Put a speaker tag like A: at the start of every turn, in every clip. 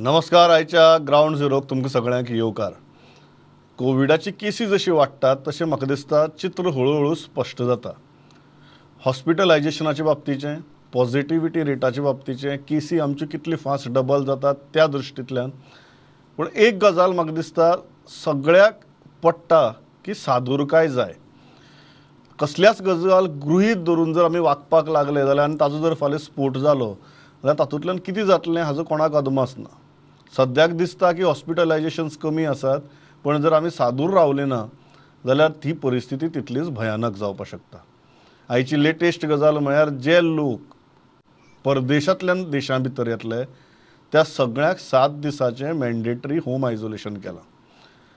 A: नमस्कार. आयच्या ग्रावंड झिरोक तुमकां सगळ्यांक येवकार. कोविडाची केसी जशी वाडटात तशें म्हाका दिसता चित्र हळुहळू स्पश्ट जाता. हॉस्पिटलायजेशनाच्या बाबतीचें, पॉझिटिविटी रेटाच्या बाबतीचें, केसी आमच्यो कितली फास्ट डबल जातात त्या दृश्टींतल्यान. पूण एक गजाल म्हाका दिसता सगळ्याक पडटा की सादुरकाय जाय. कसल्याच गजाल गृहीत धरून जर आमी वागपाक लागले जाल्यार आनी ताजो जर फाल्यां स्फोट जालो जाल्यार तातूंतल्यान कितें जातलें हाजो कोणाक अदमास ना. सद्याक दिसता की हॉस्पिटलायजेशन्स कमी आसात, पण जर आमी सादूर रावले ना जाल्यार ती परिस्थिती तितलीच भयानक जावपाक शकता. आयची लेटेस्ट गजाल म्हळ्यार जे लोक परदेशांतल्यान देशां भितर येतले त्या सगळ्यांक 7 दिसांचें मॅन्डेटरी होम आयसोलेशन केलां.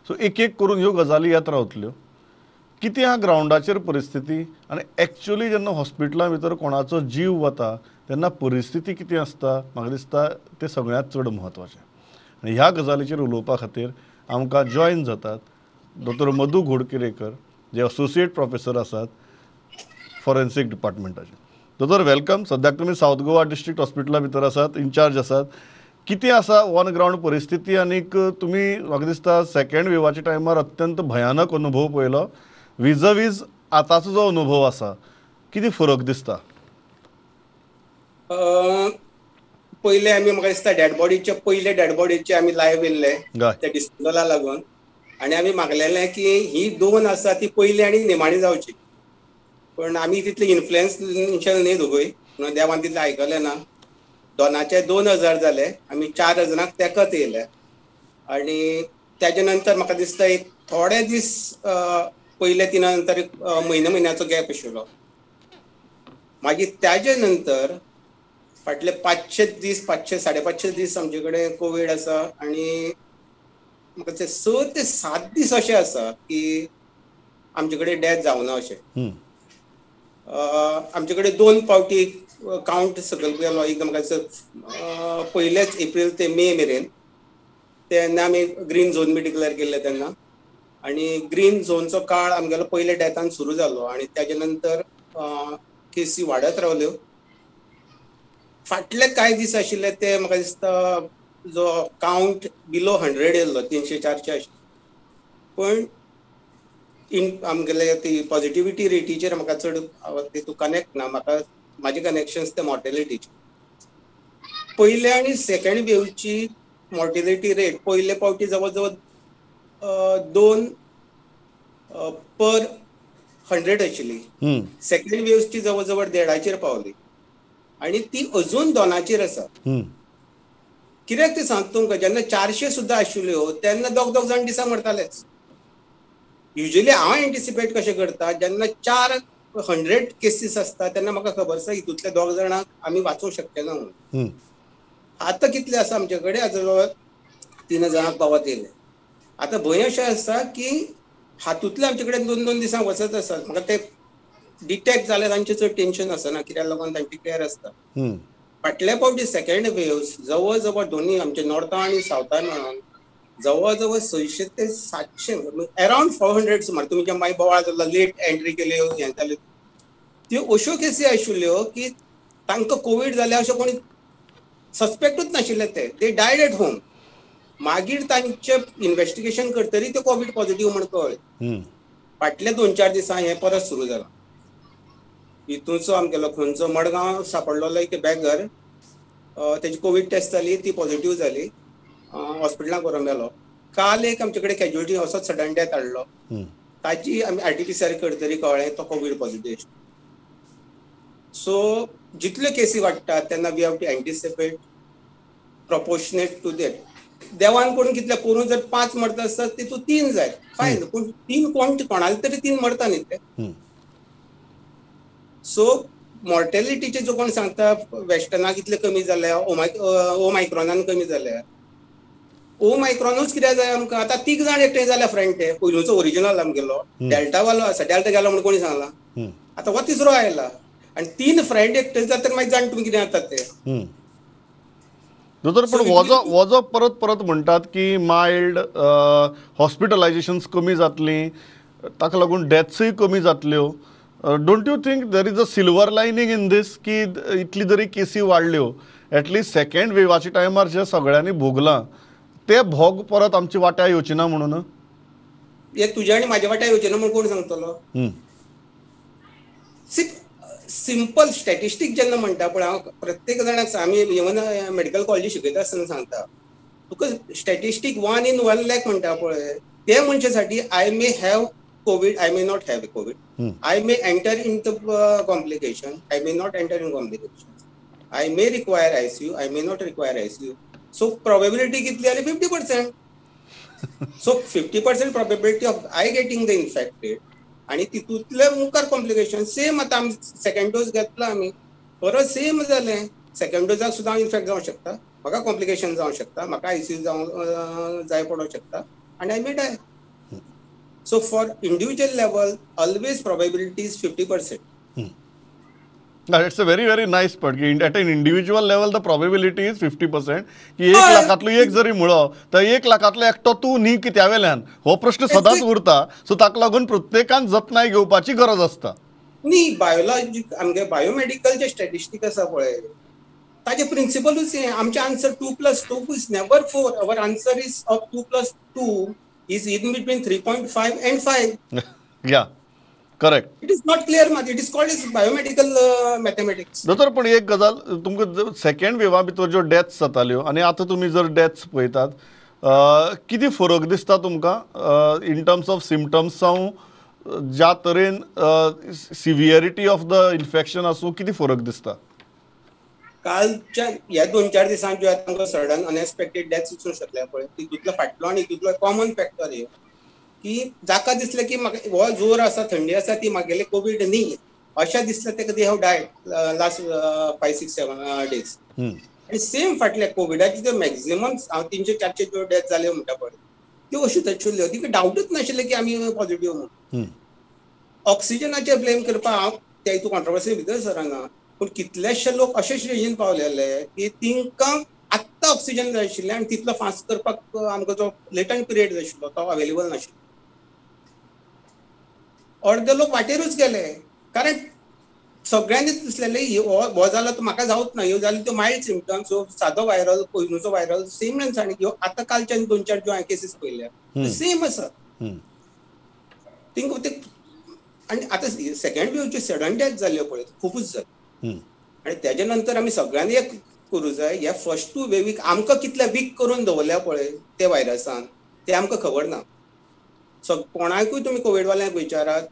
A: सो एक एक करून ह्यो गजाली येत रावतल्यो. कितें आहा ग्रावंडाचेर परिस्थिती आनी एक्चुअली जेन्ना हॉस्पिटलां भितर कोणाचो जीव वता तेन्ना परिस्थिती कितें आसता म्हाका दिसता तें सगळ्यांत चड म्हत्वाचें. आनी ह्या गजालीचेर उलोवपा खातीर आमकां जॉयन जातात डॉक्टर मधू घोडकिरेकर, जे असोसिएट प्रोफेसर आसात फॉरेन्सीक डिपार्टमेंटाचे. दोतोर welcome. सद्याक तुमी सावथ गोवा डिस्ट्रिक्ट हॉस्पिटला भितर आसात, इन्चार्ज आसात. कितें आसा ऑन ग्रावंड परिस्थिती आनीक तुमी म्हाका दिसता सेकेंड वेवाच्या टायमार अत्यंत भयानक अनुभव पळयलो, विजवीज आतांचो जो अनुभव आसा कितें फरक दिसता?
B: पयले आमी म्हाका दिसता डेडबॉडीचे, पयले डेडबॉडीचे आमी लायव्ह येयल्ले त्या डिस्पोजला लागून, आनी आमी मागलेले की ही दोन आसा ती पयली आनी निमाणी जावची. पण आमी तितले इन्फ्लुएन्शियल न्ही दोगूय, म्हणून देवान तितलें आयकलें ना. दोनाचे 2000 जाले, आमी 4 जाणांक तेकत येयले. आनी तेजे नंतर म्हाका दिसता एक थोडे दीस पयले तिना नंतर एक म्हयन्या म्हयन्याचो गॅप आशिल्लो. मागीर तेजे नंतर फाटले 500 दीस, 500 550 दीस आमचे कडेन कोवीड आसा. आनी म्हाका ते 6 ते 7 दीस अशें आसा की आमचे कडेन डेथ जावना अशें. आमचे कडेन 2 पावटी कावंट सकयल गेलो. एकदम म्हाका पयलेच एप्रील ते मे मेरेन, तेन्ना आमी ग्रीन झोन बी डिक्लेअर केल्ले तेन्ना. आनी ग्रीन झोनचो काळ आमगेलो पयले डेथान सुरू जालो आनी तेजे नंतर केसी वाडत रावल्यो. फाटले कांय दीस आशिल्ले ते म्हाका दिसता जो कावंट बिलो 100 येयल्लो, 300-400 आशिल्लो. पण इन आमगेले ती पॉझिटिविटी रेटीचेर म्हाका चड तितूंत कनेक्ट ना, म्हाका म्हाजे कनेक्शन्स ते मॉर्टेलिटीचे. पयले आनी सेकंड वेवची मॉर्टेलिटी रेट पयले पावटी जवळ जवळ 2 पर 100 आशिल्ली, सेकंड वेवची जवळ जवळ 1.5 पावली आनी ती अजून 2 आसा. कित्याक ते सांगता तुमकां, जेन्ना 400 सुद्दां आशिल्ल्यो तेन्ना 2-2 जाण दिसा मरतालेच. युजली हांव एंटिसिपेट कशें करता, जेन्ना 400 केसीस आसता तेन्ना म्हाका खबर आसा हितूंतल्या 2 जाणांक आमी वाचोवंक शकचे ना म्हणून. आतां कितले आसा आमचे कडेन, आतां जवळ 3 जाणांक पावत येयले. आतां भंय अशें आसा की हातूंतले आमचे कडेन 2-2 दिसांक वचत आसात. म्हाका ते डिटेक्ट जाल्यार तांचें चड टेन्शन आसना, कित्याक लागून तांची केअर आसता. फाटल्या पावटी सेकंड वेव जवळ जवळ दोन्ही आमचे नॉर्थान आनी सावथान म्हणून जवळ जवळ 600 ते 700 अरावंड 400 सुमार. तुमी जेन्ना मागीर बोवाळ जालो, लेट एंट्री केल्यो, हें जालें, त्यो अश्यो केसी आशिल्ल्यो की तांकां कोवीड जाल्या अशें कोणी सस्पेक्टूच नाशिल्ले. ते दे डायड एट होम. मागीर तांचें इन्वेस्टिगेशन करतरी ते कोवीड पॉझिटिव्ह म्हण कळ्ळें. फाटल्या 2-4 दिसां हें परत सुरू जालां. हितूंचो आमगेलो खंयचो मडगांव सापडलेलो एक बेगर, तेजी कोवीड टेस्ट जाली, ती पॉझिटिव्ह जाली, हॉस्पिटलाक व्हरोन गेलो. काल एक आमचे कडेन कॅज्युअलिटी असोच सडन डेथ हाडलो, ताची आमी RT-PCR करतरी कळ्ळें तो कोवीड पॉझिटिव्ह. सो जितल्यो केसी वाडटात तेन्ना we have to anticipate proportionate to that. देवान कोण कितले पोरून जर 5 मरता आसतात तितूंत 3 जाय, फायन, पूण 3 कोण कोणाले तरी 3 मरता न्ही ते. सो मॉर्टेलिटीचे जो कोण सांगता वेस्टर्नाक इतले कमी जाल्या, ओमायक्रॉनान कमी जाल्या, ओमायक्रॉनूच कित्याक जाय आमकां. आतां 3 जाण एकठांय जाल्या फ्रेंड, ते पयलूचो ओरिजिनल आमगेलो डेल्टा वालो आसा, डेल्टा गेलो म्हणून कोणी सांगला, आतां हो तिसरो आयला आनी 3 फ्रेंड एकठांय जाता मागीर जाण तुमी कितें जाता ते.
A: दोतोर, पण वजो परत परत म्हणटात की मायल्ड हॉस्पिटलायजेशन्स कमी जातली, ताका लागून डेथ्सूय कमी जातल्यो. Don't you think there is a silver lining in this की इतली जरी केसी वाडल्यो एटलिस्ट सेकंड वेवाच्या टायमार जे सगळ्यांनी भोगलां ते भोग परत आमची वाट्या येवची ना म्हणून.
B: हे तुज्या आनी म्हाज्या वाट्या येवचे ना म्हणून कोण सांगतलो? सिंपल स्टॅटिस्टीक जेन्ना म्हणटा पळय, हांव प्रत्येक जाणाक आमी इवन मेडिकल कॉलेजी शिकयता आसतना सांगता, तुका स्टॅटिस्टीक 1 in 1 lakh म्हणटा पळय, ते मनशासाठी I may have COVID, I may not have COVID, I may enter in the complication, I may not enter in complication, I may require ICU, I may not require ICU. So probability कितली आली? 50%. So 50% probability of I getting the infected आनी तितूंतले मुखार complication. Same आतां आमी second dose घेतला, आमी परत सेम जालें. सेकंड डोजाक सुद्दां हांव इन्फेक्ट जावंक शकता, म्हाका कॉम्प्लिकेशन जावंक शकता, म्हाका आयसीयू जावंक जाय पडोंक शकता आनी I may die. So for individual level always probability is 50%.
A: It's a very very nice point की at an individual level the probability is 50% की 1 लाखांतलो एक जरी म्हळो तर 1 लाखांतलो एकटो तूं न्ही कित्या वेल्यान हो प्रश्न सदांच उरता. सो ताका लागून प्रत्येकान जतनाय घेवपाची गरज आसता.
B: न्ही, बायोलॉजी आमगे बायोमेडिकल जे स्टॅटिस्टीक आसा पळय ताजे प्रिंसिपलूच हें. आमचें answer 2 + 2 is never 4. Our answer is of 2 + 2 is in between 3.5 and 5.
A: Yeah, correct.
B: It is not clear much. It is called as biomedical mathematics.
A: दोतोर, पण एक गजाल तुमकां सेकंड वेवा भितर ज्यो डेथ्स जाताल्यो आनी आतां तुमी जर डेथ्स पळयतात, कितें फरक दिसता तुमकां इन टर्म्स ऑफ सिमटम्स जावं ज्या तरेन सिवियरिटी ऑफ the infection आसूं, कितें फरक दिसता?
B: कालच्या ह्या 2-4 दिसांत ज्यो आतां आमकां सडन अनएक्सपेक्टेड डेथ्स दिसूंक शकल्या पळय, तितूंतलो फाटलो आनी तितूंतलो कॉमन फॅक्टर हे की जाका दिसलें की म्हाका हो जोर आसा, थंडी आसा, ती म्हागेले कोवीड न्ही अशें दिसलें ताका they have died last 5-6-7 days. आनी सेम फाटल्या कोविडाचे त्यो मॅक्झिमम हांव 300-400 ज्यो डेथ जाल्यो म्हणटा पळय त्यो अश्योच आशिल्ल्यो, तिका डावटूच नाशिल्लें की आमी पॉझिटीव म्हणून. ऑक्सिजनाचेर ब्लेम करपाक हांव त्या हितून कॉन्ट्रोवर्सी भितर सरना, पूण कितलेशे लोक अशे स्टेजीन पावलेले की तिंकां आत्तां ऑक्सिजन जाय आशिल्लें आनी तितलो फास्ट करपाक आमकां जो लेटंट पिरियड जाय आशिल्लो तो अवेलेबल नाशिल्लो. अर्दे लोक वाटेरूच गेले, कारण सगळ्यांनी दिसलेले हो जाला तो म्हाका जावच ना, ह्यो जाल्यो त्यो मायल्ड सिमटम्स, ह्यो सादो व्हायरल, पयलूचो व्हायरल सेम आनी ह्यो आतां कालच्यान 2-4 ज्यो हांवें केसीस पळयल्या सेम आसा तिंकां ते. आनी आतां सेकंड वेवच्यो सडन डेथ जाल्यो पळय खुबूच जाल्यो. आनी तेज्या नंतर आमी सगळ्यांनी एक करूं जाय, ह्या फर्स्ट 2 वेवीक आमकां कितले वीक करून दवरल्या पळय ते व्हायरसान ते आमकां खबर ना. सो कोणाकूय तुमी कोविडवाल्यांक विचारात,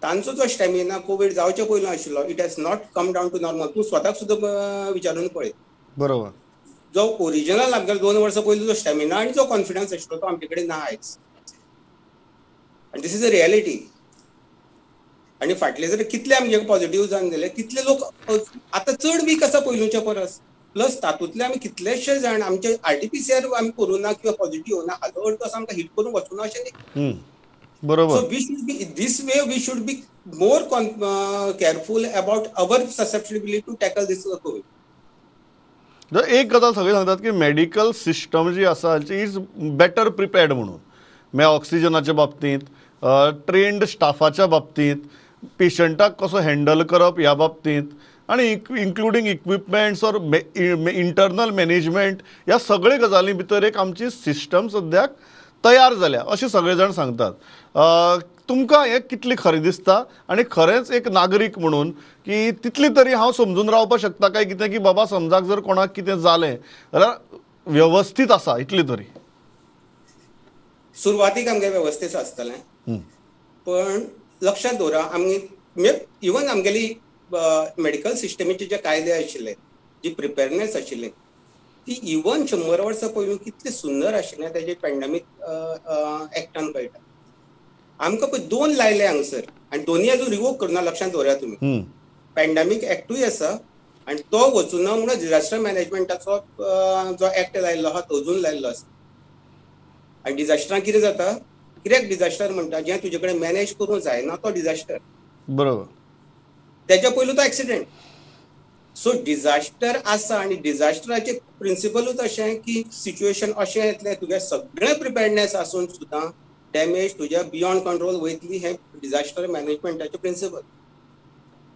B: तांचो जो स्टॅमिना कोविड जावचे पयलू आशिल्लो it has not come down to normal. तूं स्वताक सुद्दां विचारून पळय.
A: बरोबर,
B: जो ओरिजिनल आमगेलो 2 वर्सां पयलू जो स्टॅमिना आनी जो कॉन्फिडन्स आशिल्लो तो आमचे कडेन ना आयज. आनी this is a reality. आनी फाटले जर कितले आमचे पॉझिटिव्ह जावन गेले तितले लोक आतां चड वीक आसा पयलूच्या परस. प्लस तातूंतले आमी कितलेशे जाण आमचे RT-PCR आमी करूं ना किंवा पॉझिटिव्ह ना हाजो अर्थ असो आमकां हिट करून वचूं ना अशें न्ही.
A: बरोबर.
B: So we should be this way, we should be more careful about our susceptibility to tackle this COVID.
A: एक गजाल सगळे सांगतात की मेडिकल सिस्टम जी आसा is better prepared म्हणून, म्हळ्यार ऑक्सिजनाच्या बाबतींत, ट्रेन्ड स्टाफाच्या बाबतींत, पेशंटाक कसो हँडल करप ह्या बाबतींत, आनी including equipments or internal management, ह्या सगळे गजाली भितर एक आमची सिस्टम सद्याक तयार जाल्या अशें सगळे जाण सांगतात. तुमकां हें कितली खरें दिसता आनी खरेंच एक नागरीक म्हणून की तितली तरी हांव समजून रावपाक शकता काय कितें की बाबा समजाक जर कोणाक कितें जालें जाल्यार व्यवस्थीत आसा इतली तरी?
B: सुरवातीक आमगे वेवस्थीत आसतलें, पण लक्षात दवरा आमी इवन आमगेली मेडिकल सिस्टमीचे जे कायदे आशिल्ले, जी प्रिपेरनेस आशिल्ली ती इवन 100 वर्सां पयलू कितले सुंदर आशिल्लें तेजे पॅन्डेमीक एक्टान कळटा. आमकां पळय 2 लायले हांगसर आनी दोनूय अजून रिवोक करुना, लक्षांत दवरा तुमी. पॅन्डेमीक एक्टूय आसा आनी तो वचूना म्हणून डिझास्टर मॅनेजमेंटाचो जो एक्ट लायिल्लो आहा तो अजून लायिल्लो आसा. आनी डिझास्टरान कितें जाता, कित्याक डिझास्टर म्हणटा, जें तुजे कडेन मॅनेज करूंक जायना तो डिझास्टर.
A: बरोबर.
B: तेच्या पयलू तो एक्सिडेंट. सो डिझास्टर आसा आनी डिझास्टराचे प्रिंसिपलूच अशें की सिच्युएशन अशें येतलें तुगे सगळें प्रिपेरनेस आसून सुद्दां डॅमेज तुज्या बियॉन्ड कंट्रोल वयतली, हें डिझास्टर मॅनेजमेंटाचें प्रिंसिपल.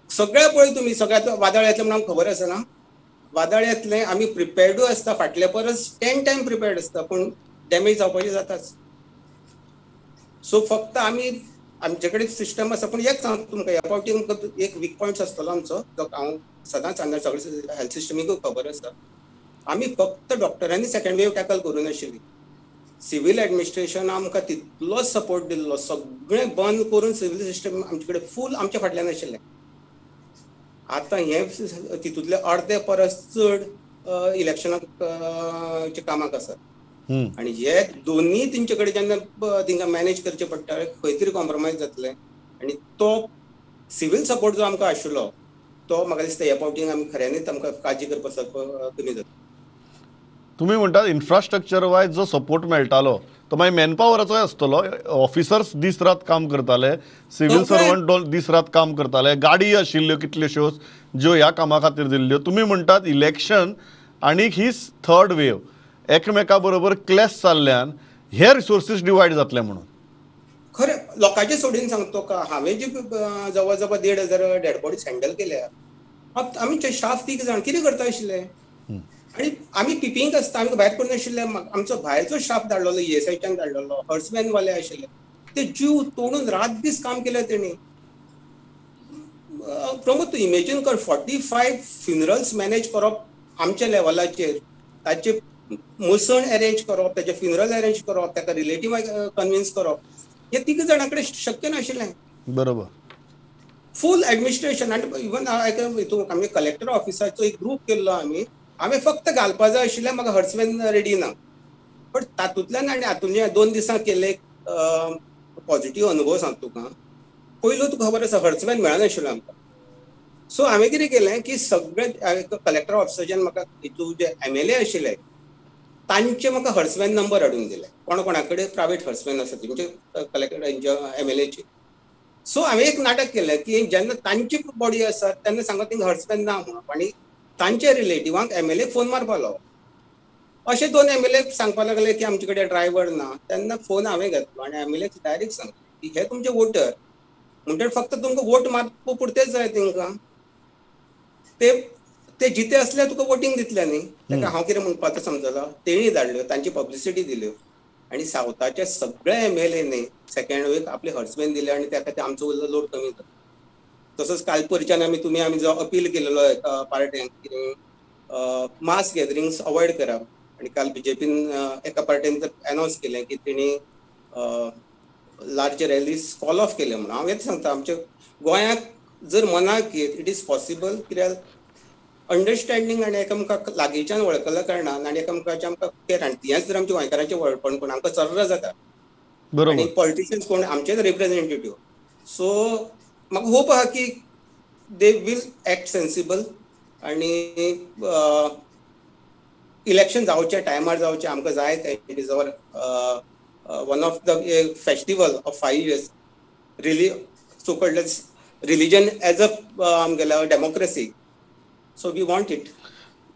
B: सगळें पळय तुमी, सगळ्यात वादळ येतलें म्हणून आमकां खबर आसना, वादळ येतलें, आमी प्रिपेर्डूय आसता, फाटल्या परस 10 टायम प्रिपेर्ड आसता, पूण डॅमेज जावपाची जाताच. सो फक्त आमी आमचे कडेन सिस्टम आसा. पूण एक सांगता तुमकां, ह्या फावटी तुमकां एक वीक पॉयंट्स आसतलो आमचो, जो हांव सदांच सांगता, सगळे हेल्थ सिस्टमीकूय खबर आसा. आमी फक्त डॉक्टरांनी सेकंड वेव टॅकल करूं नाशिल्ली, सिव्हील एडमिनिस्ट्रेशन आमकां तितलोच सपोर्ट दिल्लो, सगळें बंद करून सिव्हील सिस्टम आमचे कडेन फूल आमच्या फाटल्यान आशिल्लें. आतां हें तितूंतले अर्दे परस चड इलेक्शनाक कामाक आसा आनी हे दोन्ही तेंचे कडेन जेन्ना तेंकां मॅनेज करचें पडटा, खंय तरी कॉम्प्रोमायज जातलें. आनी तो सिव्हील सपोर्ट जो आमकां आशिल्लो तो म्हाका दिसता ह्या फावटी आमी खऱ्यांनीच आमकां काळजी करपा सारको कमी जाता.
A: तुमी म्हणटात इन्फ्रास्ट्रक्चर वायज जो सपोर्ट मेळटालो तो मागीर मॅनपावराचोय आसतलो. ऑफिसर्स दीस रात काम करताले, सिव्हील सर्वंट दीस रात काम करताले, गाडी आशिल्ल्यो कितल्योश्योच ज्यो ह्या कामा खातीर दिल्ल्यो. तुमी म्हणटात इलेक्शन आनी ही थर्ड वेव एकमेका बरोबर क्लॅश जाल्ल्यान हे रिसोर्सीस डिवायड जातले म्हणून.
B: खरें लोकांचे सोडून सांगतो का, हांवें जी जवळ जवळ 1,500 डेड बॉडीज हँडल केल्या, आमी स्टाफ 3 जाण कितें करता आशिल्ले. आनी आमी पिपिंग आसता, आमी भायर करून आशिल्ले, आमचो भायरचो स्टाफ धाडलेलो, ESIच्यान धाडलेलो, हर्समॅन वाले आशिल्ले, ते जीव तोडून रात दीस काम केलें तेणी. प्रमोद, तूं इमेजीन कर, 45 फ्युनरल्स मॅनेज करप आमच्या लेवलाचेर, ताचे मसण अरेंज करप, ताचे फ्युनरल अरेंज करप, ताका रिलेटिव्ह कन्विन्स करप, हे 3 जाणां कडेन शक्य नाशिल्लें.
A: बरोबर,
B: फूल एडमिनिस्ट्रेशन. आनी इवन हितून आमी कलेक्टर ऑफिसाचो एक ग्रूप केल्लो आमी, हांवें फक्त घालपा जाय आशिल्लें, म्हाका हर्समॅन रेडी ना. बट तातूंतल्यान आनी हातूंतल्यान 2 दिसां केल्ले पॉझिटिव्ह अनुभव सांगता तुका. पयलो तुका खबर आसा हर्समॅन मेळनाशिल्लो आमकां. सो हांवें कितें केलें की सगळे कलेक्टर ऑफिसाच्यान म्हाका हितून जे MLA आशिल्ले तांचे म्हाका हर्समॅन नंबर हाडून दिले, कोण कोणा कडेन प्रायवेट हर्समॅन आसा तेंचे कलेक्टर हेंच्या MLAचे. सो हांवें एक नाटक केलें की जेन्ना तांची बॉडी आसा तेन्ना सांगत तेंकां हर्समॅन ना म्हणून, आनी तांच्या रिलेटिवांक MLA phone मारपा लागलो. अशे 2 MLA सांगपाक लागले की आमचे कडेन ड्रायव्हर ना, तेन्ना फोन हांवें घेतलो आनी MLA direct सांगलें की हे तुमचे वोटर, म्हणटकीर फक्त तुमकां वोट मारपा पुरतेच जाय तेंकां, ते जिते आसल्यार तुका वोटींग दितले न्ही. ताका हांव कितें म्हणपाचें समजलो, तेणी धाडल्यो, तांची पब्लिसिटी दिल्यो आनी सावथाच्या सगळ्या MLAनी सेकंड वीक आपले हर्समॅन दिले आनी त्या खातीर आमचो लोड कमी जालो. तसोच काल परच्यान आमी तुमी आमी जो अपील केलेलो एका पार्ट्यांक की मास गॅदरिंग्स अवॉयड करा, आनी काल BJPन एका पार्ट्यान तर अनावन्स केलें की तेणी लार्ज रॅलीज कॉल ऑफ केले म्हणून. हांव हेच सांगता, आमच्या गोंयाक जर मनाक येत it is possible, कित्याक अंडरस्टँडींग आनी एकामेकाक लागींच्यान वळखल्या कारणान आनी एकामेकाचें आमकां केर, आनी तेंच जर आमच्या गोंयकारांचें व्हडपण कोण आमकां चर्र जाता.
A: बरोबर,
B: आनी पॉलिटिशियन्स कोण आमचेच रिप्रेझेंटेटिव्ह. सो म्हाका होप आहा की they will act sensible आनी इलेक्शन जावचें टायमार जावचें, आमकां जाय तें. It is our one of the festival of 5 years, really so called religion as a आमगेल्या democracy, so we want it.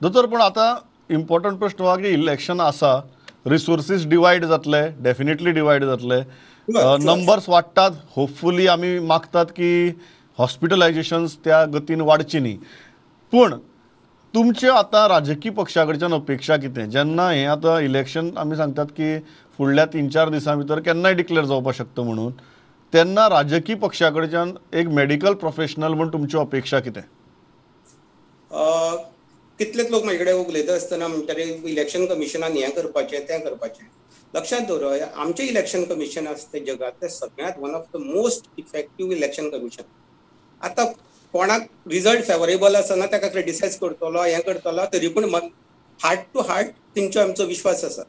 A: दोतोर, पण आतां इम्पॉर्टंट प्रश्न आहा की इलेक्शन आसा, रिसोर्सीस डिवायड जातले, डेफिनेटली डिवायड जातले, नंबर्स वाडटात, होपफुली आमी मागतात की हॉस्पिटलायझेशन्स त्या गतीन वाडची न्ही. पूण तुमचे आतां राजकीय पक्षा कडच्यान अपेक्षा कितें, जेन्ना हें आतां इलेक्शन आमी सांगतात की फुडल्या 3-4 दिसां भितर केन्नाय डिक्लेअर जावपाक शकता म्हणून, तेन्ना राजकीय पक्षा कडच्यान एक मेडिकल प्रोफेशनल म्हूण तुमच्यो अपेक्षा कितें?
B: कितलेच लोक म्हजे कडेन उलयता आसतना म्हणटा इलेक्शन कमिशनान हें करपाचें तें करपाचें. लक्षांत दवर, आमचें इलेक्शन कमिशन आसा तें जगांतलें सगळ्यांत one of the most effective election commission. आतां कोणाक रिजल्ट फेवरेबल आसना ताका क्रिटिसायज करतलो, हें करतलो, तरी पूण हार्ट टू हार्ट तेंचो आमचो विश्वास आसा.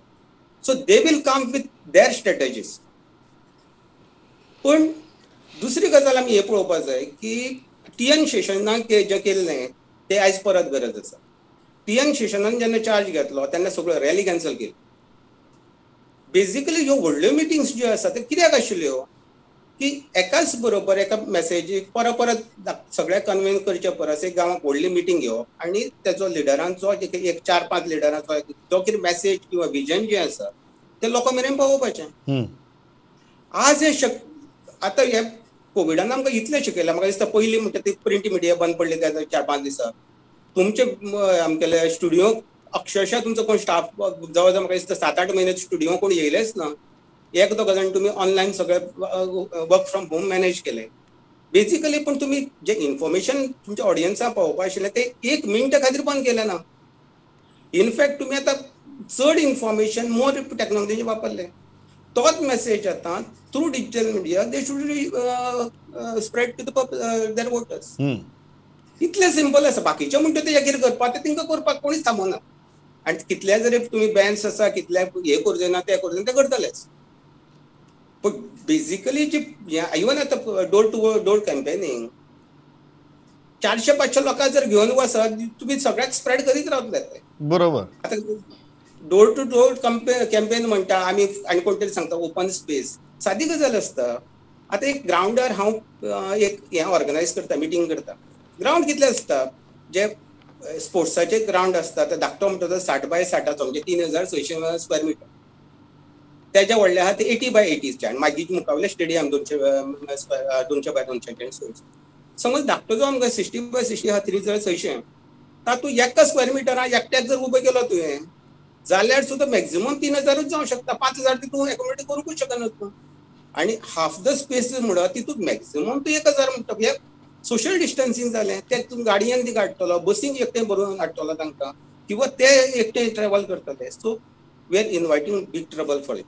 B: So they will come with their strategies. पूण दुसरी गजाल आमी हें पळोवपाक जाय की TN शेशनाक जें केल्लें तें आयज परत गरज आसा. TN शेशनान जेन्ना चार्ज घेतलो तेन्ना सगळ्यो रॅली कॅन्सल केली. बेजिकली ह्यो व्हडल्यो मिटिंग्स ज्यो आसा त्यो कित्याक आशिल्ल्यो की एकाच बरोबर एका मॅसेजीक परत परत सगळ्या कन्विन्स करचे परस एक गांवाक व्हडली मिटींग घेवप आनी तेजो लिडरांचो एक 4-5 लिडरांचो जो कितें मॅसेज किंवा विजन जें आसा तें लोकां मेरेन पावोवपाचें. आज हे आतां हे कोविडान आमकां इतलें शिकयलां, म्हाका दिसता पयलीं म्हणटा ती प्रिंट मिडिया बंद पडली त्या 4-5 दिसां, तुमचे आमगेले स्टुडियो अक्षरशः तुमचो कोण स्टाफ जवळ जवळ म्हाका दिसता 7-8 म्हयने स्टुडियो कोण येयलेच ना. एक दोग जाण तुमी ऑनलायन सगळे वर्क फ्रॉम होम मॅनेज केले बेजिकली. पूण तुमी जे इन्फॉर्मेशन तुमच्या ऑडियन्साक पावोवपा आशिल्लें ते एक मिनटा खातीर बंद केलें ना. इनफॅक्ट तुमी आतां चड इन्फॉर्मेशन मोर टॅक्नोलॉजी वापरले. तोच मेसेज आतां through digital media they should spread to the their voters. इतलें सिंपल आसा. बाकीचे म्हणटा ते कितें करपाक ते तांकां करपाक कोणीच थांबोना. आनी कितले जरी तुमी बॅन्स आसा कितले हे करूं ना ते करूं ते करतलेच. पण बेजिकली जी इवन आतां डोर टू डोर कॅम्पेनिंग 400-500 लोकांक जर घेवन वचत तुमी सगळ्याक स्प्रेड करीत रावतले ते.
A: बरोबर.
B: आतां डोर टू डोर कॅम्पेन म्हणटा आमी आनी कोण तरी सांगता ओपन स्पेस, सादी गजाल आसता. आतां एक ग्रावंडार हांव एक हें ऑर्गनायज करता, मिटींग करता. ग्रावंड कितले आसता जे स्पोर्ट्साचे ग्रावंड आसता ते धाकटो म्हणटा तो 60 बाय 60 म्हणजे 3600 स्क्वेअर मिटर. तेज्या व्हडले आहा ते 80 बाय 80 आनी मागीर मुखावले स्टेडियम 200 बाय 200. समज धाकटो जो आमकां 60 बाय 60 आहा 3600, तातूंत एका स्क्वेअर मिटरान एकट्याक जर उबो केलो तुवें जाल्यार सुद्दां मॅक्झिमम 3000 जावंक शकता. 5000 तूं एकोमोडेट करूंकूच शकना तूं. आनी हाफ the space म्हणटा तितूंत मॅक्झिमम तूं 1000 म्हणटा. हे सोशल डिस्टन्सिंग जालें. ते तूं गाडयेन ती काडटलो, बसीन एकटें भरून हाडटलो तांकां किंवा ते एकटें ट्रॅवल करतले. So we are inviting big trouble for it.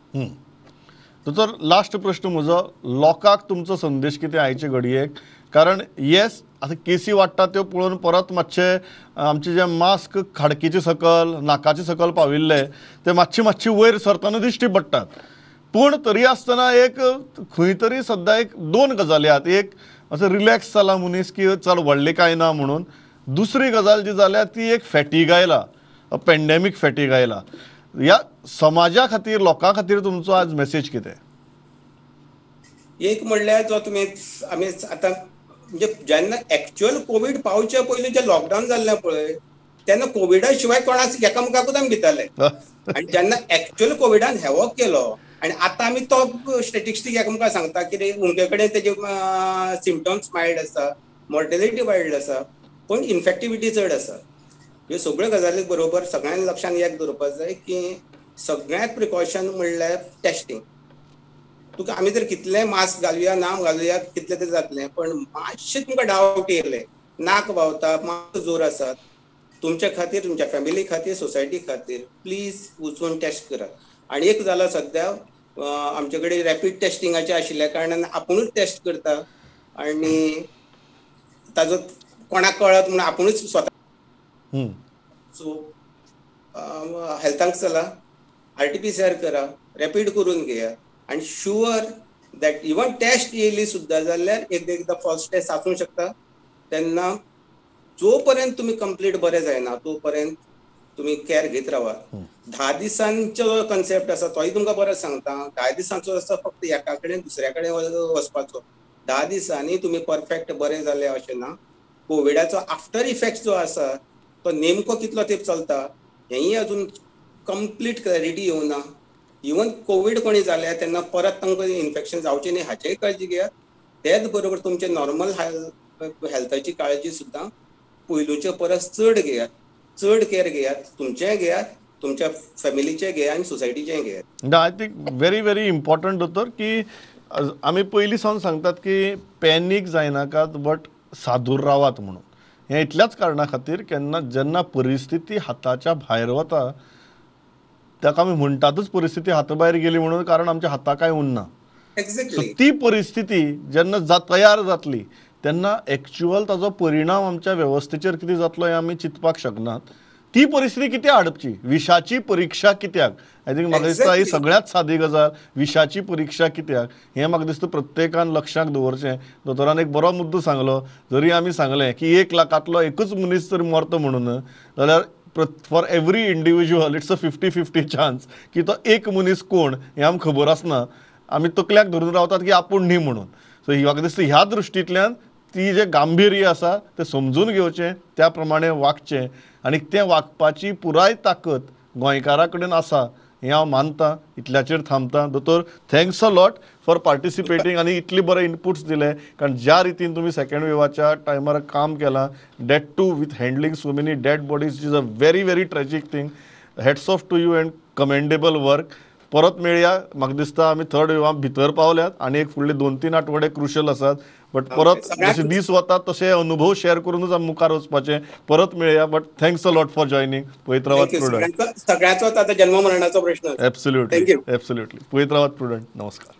A: दोतोर, लास्ट प्रश्न म्हजो, लोकांक तुमचो संदेश कितें आयचे घडयेक? कारण येस आतां केसी वाडटा त्यो पळोवन परत मातशे आमचे जे मास्क खाडकीचे सकल नाकाचे सकल पाविल्ले ते मातशे मातशे वयर सरतना दिश्टी पडटात. पूण तरी आसतना एक खंय तरी सद्दां एक दोन गजाली आहात. एक असो रिलॅक्स जाला मनीस की चल व्हडलें कांय ना म्हणून. दुसरी गजाल जी जाल्या ती एक फॅटीग आयला, पेंडेमीक फॅटीग आयला. ह्या समाजा खातीर लोकां खातीर तुमचो आज मेसेज कितें?
B: एक म्हणल्यार जो तुमी आमी आतां म्हणजे जेन्ना एक्चुअल कोवीड पावच्या पयलीं जें लॉकडावन जाल्लें पळय तेन्ना कोविडा शिवाय कोणाक एकामेकाकूच आमी भिताले. आनी जेन्ना एक्चुअल कोविडान हेवॉक केलो आनी आतां आमी तो स्टेटिस्टीक एकामेकाक सांगता की उमके कडेन तेजे सिमटम्स मायल्ड आसा, मॉर्टेलिटी वायल्ड आसा, पूण इन्फेक्टिविटी चड आसा. ह्यो सगळ्यो गजाली बरोबर सगळ्यांनी लक्षान एक दवरपाक जाय की सगळ्यांत प्रिकॉशन म्हणल्यार टेस्टिंग. तुका आमी जर कितलें मास्क घालुया ना घालुया कितलें तरी जातलें, पण मातशें तुमकां डावट येयले, नाक व्हांवता, मातसो जोर आसा, तुमच्या खातीर, तुमच्या फॅमिली खातीर, सोसायटी खातीर प्लीज वचून टेस्ट करात. आनी एक जाला सद्या आमचे कडेन रॅपीड टेस्टिंगाचें आशिल्ल्या कारणान आपुणूच टेस्ट करता आनी ताजो कोणाक कळत म्हणून आपुणूच स्वता. सो हेल्थाक चला, RT-PCR करा, रॅपीड करून घेया आनी शुअर that even taste येयली सुद्दां जाल्यार एकदां फॉल्स टेस्ट आसूंक शकता. तेन्ना जो पर्यंत तुमी कंप्लीट बरे जायना तो पर्यंत तुमी कॅर घेत रावात. 10 दिसांचो कन्सेप्ट आसा तोय तुमकां बरो सांगता. 10 दिसांचो आसा फक्त एका कडेन दुसऱ्या कडेन वचपाचो. 10 दिसांनी तुमी परफेक्ट बरे जाले अशें ना. कोविडाचो आफ्टर इफेक्ट जो आसा तो नेमको कितलो तेंप चलता हेंय अजून कंप्लीट क्लॅरिटी येवना. इवन कोवीड कोणी जाल्या तेन्ना परत तांकां इन्फेक्शन जावचें न्ही हाचेय काळजी घेयात. तेच बरोबर तुमचे नॉर्मल हेल्थाची काळजी सुद्दां पयलूचे परस चड घेयात, चड केअर घेयात, तुमचेंय घेयात, तुमच्या फॅमिलीचें घेयात आनी सोसायटीचेंय घेयात.
A: I think very very important दोतोर की आमी पयलीं सावन सांगतात की पॅनीक जायनाकात बट सादूर रावात म्हणून. हें इतल्याच कारणा खातीर केन्ना जेन्ना परिस्थिती हाताच्या भायर वता ताका आमी म्हणटातच परिस्थिती हाता भायर गेली म्हणून, कारण आमच्या हाता कांय उरना.
B: एक्झॅक्टली.
A: ती परिस्थिती जेन्ना तयार जातली तेन्ना एक्चुअल ताजो परिणाम आमच्या वेवस्थेचेर कितें जातलो हें आमी चिंतपाक शकनात. ती परिस्थिती कित्याक हाडपची, विशाची परिक्षा कित्याक? I think म्हाका दिसता ही सगळ्यांत सादी गजाल, विशाची परिक्षा कित्याक हें म्हाका दिसता प्रत्येकान लक्षांत दवरचें. दोतोरान एक बरो मुद्दो सांगलो, जरी आमी सांगलें की 1 लाखांतलो एकूच मनीस जर मरता म्हणून जाल्यार for every individual it's a 50-50 chance की तो एक मनीस कोण हें आमकां खबर आसना. आमी तकल्याक धरून रावतात की आपूण न्ही म्हणून. सो म्हाका दिसता ह्या दृश्टींतल्यान ती जें गांभीर्य आसा तें समजून घेवचें, त्या प्रमाणे वागचें आनी तें वागपाची पुराय ताकद गोंयकारा कडेन आसा हें हांव मानता. इतल्याचेर थांबता. दोतोर, thanks a lot for participating आनी इतले बरे इनपुट्स दिले, कारण ज्या रितीन तुमी सेकंड वेवाच्या टायमार काम केलां, that too with handling so many dead bodies is a very very tragic thing. Hats off to you and commendable work. परत मेळया. म्हाका दिसता आमी थर्ड वेवा भितर पावल्यात आनी एक फुडले 2-3 आठवडे क्रुशल आसात, बट परत जशे दीस वतात तशे अनुभव शेअर करूनच आमी मुखार वचपाचे. परत मेळया, but thanks a lot for joining. पळयत रावात प्रुडंट.
B: सगळ्यांचोच आतां जन्म मरणाचो प्रश्न.
A: Absolutely, absolutely. पळयत रावात प्रुडंट. नमस्कार.